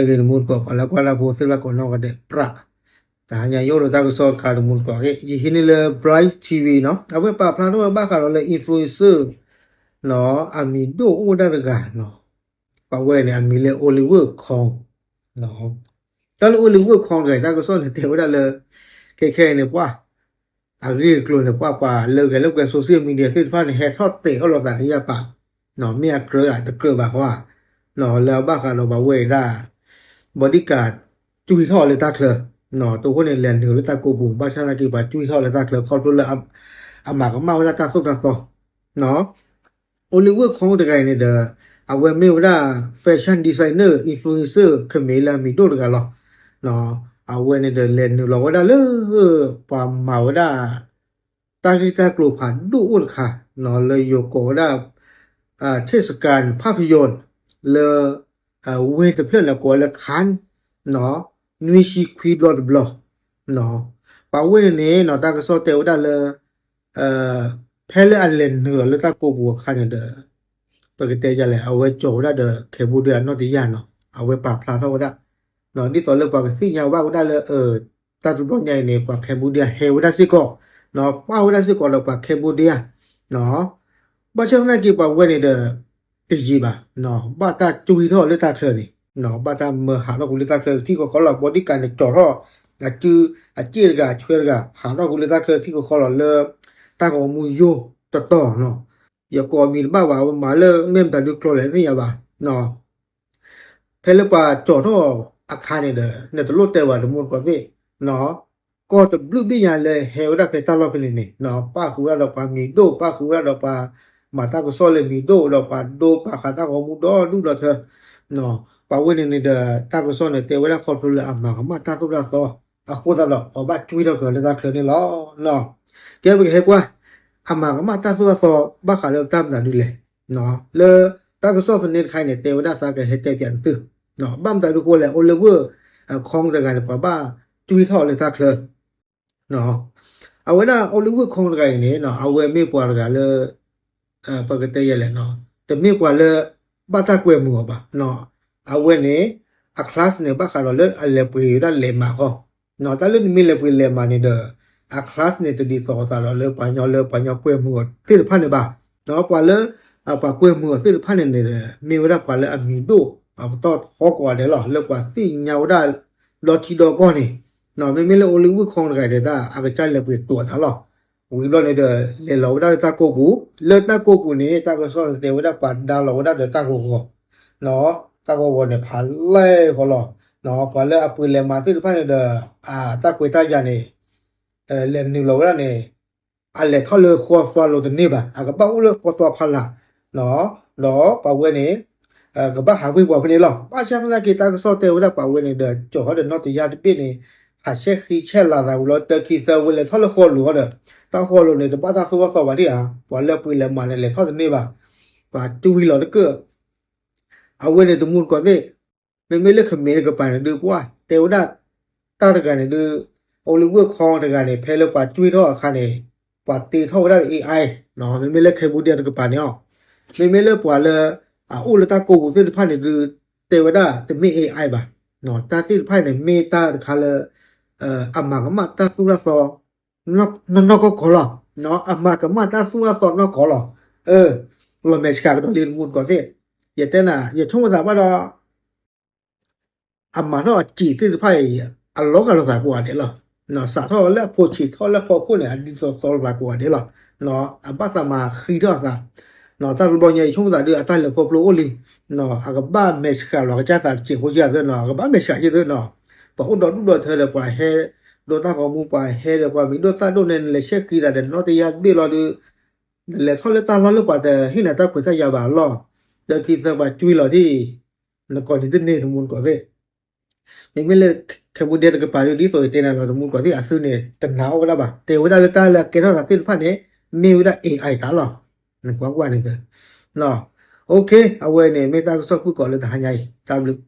ဂ့ၤတမူတကိး ပှၤလၢကွၢ်တၢ်ဖိသ့ၣ်တဖၣ်ကိးနီၢ်ဂၤဒဲးပြး, တဟါညါယအိၣ်ဒီးတၢ်ကစီၣ်တခါတမူတကိးဂ့ၤ ယဟံးန့ၢ်လၢ Bright T V နီၤ အဝဲပာ်ဖျါထီၣ်ဝဲဘၣ်ဃးဒီးလၢ influencer နီၤ အမံၤဒိၣ်အိၣ်ဝဲဒၣ်တဂၤနီၤ ပှၤဝဲန့ၣ် အမံၤလၢ Oliver Kong နီၤ တၢ်လၢ Oliver Kong တဂၤအံၤ တၢ်ကစီၣ်န့ၣ်တဲဝဲဒၣ်လၢ ခဲခဲအံၤန့ၣ် ပှၤ အဂ့ၢ်အကျိၤန့ၣ် ပှၤပှၤလၢဂဲၤလိာ်ကွဲ social media သ့ၣ်တဖၣ်န့ၣ် ဟဲထီၣ်တဲာ်အီၣ်လိာ်သးတယၢ်ပာ်, နီၤ မ့ၢ်အကြၢးဧါ တကြၢးဘၣ်ဃီဧါ, နီၤ လၢအဘၣ်ဃးဒီးပှၤဝဲအံၤဒၣ် bodyguard ကွံာ်ထီၣ်အီၤလၢတၢ်ချၢ, နီၤ တဃိန့ၣ် လဲၤနုာ်လၢတၢ်ကိးပူၤ ဘၣ်ဆၣ်သနာ်က့ ပှၤကွံာ်ထီၣ်အီၤလၢတၢ်ချၢ ခီဖျိလၢ အမၤကမၣ်ဝဲဒၣ်တၢ်သိၣ်တၢ်သီ, နီၤ Oliver Kong တဂၤအံၤန့ၣ်ဒီး အဝဲမ့ၢ်ဝဲဒၣ် fashion designer influencer ခမ့ၢ်လၢအမံၤဒိၣ်တဂၤလီၤ. အဝဲန့ၣ်ဒီးလဲၤနုာ်လီၤဝဲဒၣ်လၢ ပှၤမၤဝဲဒၣ် တၢ်ဂ့ၢ်တၢ်ကျိၤဖးဒိၣ်အိၣ်တခါ လၢယိၤကိးဝဲဒၣ် ထ့ၣ်စကၤ ภาพยนตร์ လၢ ဝ့ၢ်တဖျၢၣ်န့ၣ်ကိးဝဲလၢ Cannes နွံဆံခွံဘျီတဘျီ, ပှၤဝဲန့ၣ်န့ၣ် တၢ်ကစီၣ်တဲဝဲဒၣ်လၢ ဖဲလၢအလဲၤနုာ်လီၤလၢတၢ်ကိးပူၤအခါန့ၣ်ဒီး ပကတဲယလဲၣ် အဝဲကၠီၤဝဲဒၣ်ဒီး Cambodia နီၢ်တယၢ်နီၤ အဝဲပာ်ဖျါထီၣ်ဝဲဒၣ်, ဒ်သိးလၢပှၤကသ့ၣ်ညါဘၣ်ဝဲဒၣ်လၢ တၢ်တဘျီညါအံၤန့ၣ် ပှၤ Cambodia ဟဲဝဲဒၣ်စ့ၢ်ကီး, ပၣ်ဝဲဒၣ်စ့ၢ်ကီးဒီးပှၤ Cambodia, ဘၣ်ဆၣ်သနာ်က့ပှၤဝဲန့ၣ်ဒီး တယံာ်ဘၣ်, ဘၣ်တၢ်ကွံာ်ထီၣ်လၢတၢ်ချၢန့ၣ်, ဘၣ်တၢ်မၢဟးထီၣ်ကွံာ်လၢတၢ်ချၢထံကီၢ်ဃီလီၤ bodyguard န့ၣ် ကၠီၤထီၣ် အစု အစ့ၣ်တဂၤအဆွဲတဂၤ ဟးထီၣ်ကွံာ်လၢတၢ်ချၢထံကီၢ်ဃီလီၤလၢ တၢ်ဂီၤမူယိၢ်တတီၤနီၤ, ယကိးအမံၤတဘၣ်ဘၣ် အဝဲမၤလၢမ့ၢ်မတၤဒုကျိၤလဲၣ်သ့ၣ်ညါဘၣ် ဖဲလၢပှၤကၠီၤထီၣ်အခါန့ၣ်ဒီး နတလိၣ်တဲဘၣ်တမူတကိးသ့ၣ်, ကီၢ်တဘျုးဘ့ၣ်ညါလၢဟဲဝဲဒၣ်ဖဲတၢ်လီၢ်ဖဲန့ၣ်န့ၣ် ပၣ်ဃုာ်ဝဲဒၣ်ဒီးပှၤမံၤဒိၣ် ပၣ်ဃုာ်ဝဲဒၣ်ဒီးပှၤမၤတၢ်ကစီၣ်လၢမံၤဒိၣ် ဒီးပှၤဒိပာ်ဃာ်တၢ်ဂီၤမူဒီဒူၣ်ဒီထၢ ပှၤဝဲန့ၣ်န့ၣ်ဒီး တၢ်ကစီၣ်န့ၣ် တဲဝဲဒၣ်ခီဖျိလၢအမၤကမၣ်တၢ်သိၣ်တၢ်သီ အဃိသတးဒီး ပှၤဘၣ်ကွံာ်ထီၣ်က့ၤလၢတၢ်ချၢန့ၣ်လီၤ. ကဲပကဟဲကွၢ် အမၤကမၣ်တၢ်သိၣ်တၢ်သီ ဘၣ်ဃးလၢတၢ်မတၤဒုလဲၣ်, လၢတၢ်ကစီၣ်သန့တခါအံၤန့ၣ် တဲဝဲဒၣ်သးကဟဲတဲပၠးနသု, ဘၣ်မတၤဒုဃိလဲၣ် Oliver Kong တဂၤန့ၣ် ပှၤဘၣ်ကွံာ်ထီၣ်အီၤလၢတၢ်ချၢ အဝဲဒၣ် Oliver Kong တဂၤအံၤန့ၣ် အဝဲမ့ၢ်ပှၤတဂၤလၢ ပကတဲယဲလဲၣ် တမ့ၢ်ပှၤလၢ ဘၣ်တၢ်ကွဲမုာ်အီၤဘၣ်, အဝဲန့ၣ် အ class န့ၣ် ဘၣ်ဃးဒီးလၢအလဲၤပှ့ၤဝဲဒၣ်လဲၤမၤဃီ, တၢ်လၢနမ့ၢ်လဲၤပှ့ၤလဲၤမၤန့ၣ်ဒီး အ class န့ၣ် တဒ်သိးအသးဒီးလၢပှၤညီလၢပှၤညီကွဲမုာ်အီၤသ့ၣ်တဖၣ်န့ၣ်ဘၣ်, ပှၤလၢ ပှၤကွဲမုာ်အီၤသ့ၣ်တဖၣ်န့ၣ်န့ၣ် မ့ၢ်ဝဲဒၣ်ပှၤလၢအမံၤဒိၣ် အပတီၢ်ထီကိးဂၤဒဲးလီၤ လၢပှၤသ့ၣ်ညါဝဲဒၣ် ဒီထံဒီကီၢ်န့ၣ်, မ့မ့ၢ်လၢ Oliver Kong တဂၤဒဲး တၢ်အကစၢ်လဲၤပှ့ၤတိာ်အသးလီၤ, ဝံၤဘျီန့ၣ်ဒီး လဲၤလီၤဝဲဒၣ်လၢတၢ်ကိးပူၤ, လၢတၢ်ကိးပူၤန့ၣ် တၢ်ကစီၣ်န့ၣ်တဲဝဲဒၣ်ပှၤဒါလီၤဝဲဒၣ်ဒီးတၢ်ဂီၤဂီၤ, တၢ်ဂီၤဂီၤန့ၣ် ဖးလဲၢ်ဃီလီၤ, ပှၤလၢအပှ့ၤလဲၤမၤသ့ၣ်တဖၣ်န့ၣ်ဒီး အတၢ်ကွဲးတၢ်ယၤန့ၣ် လဲၤနုာ်လီၤဝဲဒၣ်န့ၣ် အလဲၤထီၣ်လၢဃီသွါလိၤတန့ၢ်ဘၣ်, အကဘၣ်အိၣ်လၢဃီသွါဖီလာ်, ဒီးပှၤဝဲန့ၣ် ကဘၣ်ဟးဝ့ၤပှၤဖဲန့ၣ်လီၤ. ဘၣ်ဆၣ်သနာ်က့ တၢ်ကစီၣ်တဲဝဲဒၣ်ပှၤဝဲန့ၣ်ဒီး ကၠီၤထီၣ်ဒီးနီၢ်တယၢ်တဘ့ၣ်န့ၣ် ဟးဆဲးဃံဆဲးလၤသးဝံၤလီၤ တခံသၢဝဲလဲၤထီၣ်လၢဃီလိၤဒီး တၢ်ဃီလိၤန့ၣ် တဘၣ်တၢ်သိၣ်တၢ်သီဘၣ်ဒံးဧါ, ပှၤလၢပှ့ၤလဲၤမၤန့ၣ် လဲၤထီၣ်တန့ၢ်ဘၣ်, ပှၤကွံာ်လီၤတကၢၢ် အဝဲန့ၣ်တမူတကိးသ့ၣ်, မ့မ့ၢ်လၢ Khmer တကပၤန့ၣ်ဒုး ပှၤတဲဝဲဒၣ် တၢ်တဂၤန့ၣ်ဒုး Oliver Kong တဂၤန့ၣ် ဖဲလၢပှၤကွံာ်ထီၣ်အခါန့ၣ် ပှၤတ့ထီၣ်ဝဲဒၣ် AI, မ့မ့ၢ်လၢ Cambodia တကပၤန့ၣ်အီၤ, မ့မ့ၢ်လၢပှၤလၢ အအိၣ်လၢတၢ်ကိးပူၤသ့ၣ်တဖၣ်န့ၣ်ဒုး တဲဝဲဒၣ်တမ့ၢ် AI ဘၣ်, တၢ်သ့ၣ်တဖၣ်န့ၣ် မ့ၢ်တၢ်တခါလၢ အမၤကမၣ်တၢ်သိၣ်တၢ်သီ နီၢ်နီၢ်ကီၢ်ကီၢ်လီၤ, အမၤကမၣ်တၢ်သူၣ်တၢ်သီနီၢ်ကီၢ်လီၤ, လီၤမဲာ်ဆှးကဒီးလံတမူတကိးသ့ၣ်, ယတဲနၤ ယဆိကမိၣ်သးဘၣ်ဒီး အမၤထီၣ်အစံာ်သ့ၣ်တဖၣ်အံၤ အလီၤဂာ်လိာ်သးကိးဂၤဒဲးလီၤ, စးထီၣ်လၢအဖိဆံးထီၣ်လၢဖီခိၣ်န့ၣ် အဒ်သိးသီလိာ်သးကိးဂၤဒဲးလီၤ, အဘၣ်သးမၤဃံထီၣ်အသး, တၢ်တဘျီညါအံၤ ဆိကမိၣ်သးဒုး အတၢ်လဲၤခီဖျိအိၣ်လံ, အကဘၣ်မဲာ်ဆှးလီၤကစၢ်သးတစဲးဖိယၤသၢနီၤ, အကဘၣ်မဲာ်ဆှးယၤသၢနီၤ, ပှၤအိၣ်ဒီဒူၣ်ဒီထၢဒီး ပှၤဟဲဒိတၢ်ဂီၤမူ ပှၤဟဲဒီးပှၤမံၤဒိၣ်သၣ်ဒိၣ်န့ၣ် နလဲၤဆဲးဃံသးဒီးနီၢ်တယၢ်တဘ့ၣ်လီၤဒုး, နလဲၤထီၣ်လၢတၢ်လီၢ်လၢပှၤတဟ့ၣ်နၤတၢ်ခွဲးတၢ်ယာ်ဘၣ်အလီၢ်, ဒီးခံသၢပှၤကွံာ်လီၤဒ်အံၤ, နကိးန့ၣ်တန့ၢ်တမူတကိးသ့ၣ် မ့မ့ၢ်လၢ Cambodia တကပၤဒုး ဒ်သိးယတဲနၤလီၤ တမူတကိးသ့ၣ်အသုန့ၣ် တနာ်အီၣ်ဝဲဒၣ်ဘၣ်, တဲဝဲဒၣ်လၢတၢ်လၢအကဲထီၣ်သးသ့ၣ်တဖၣ်န့ၣ် မ့ၢ်ဝဲဒၣ် AI တၢ်လီၤ, နကွၢ်ကွၢ်န့ၣ်သ့, OK အဝဲန့ၣ် မ့ၢ်တၢ်ကစီၣ်ဖုၣ်ကိာ်လၢတဟါညါအံၤ တၢ်ဘျုး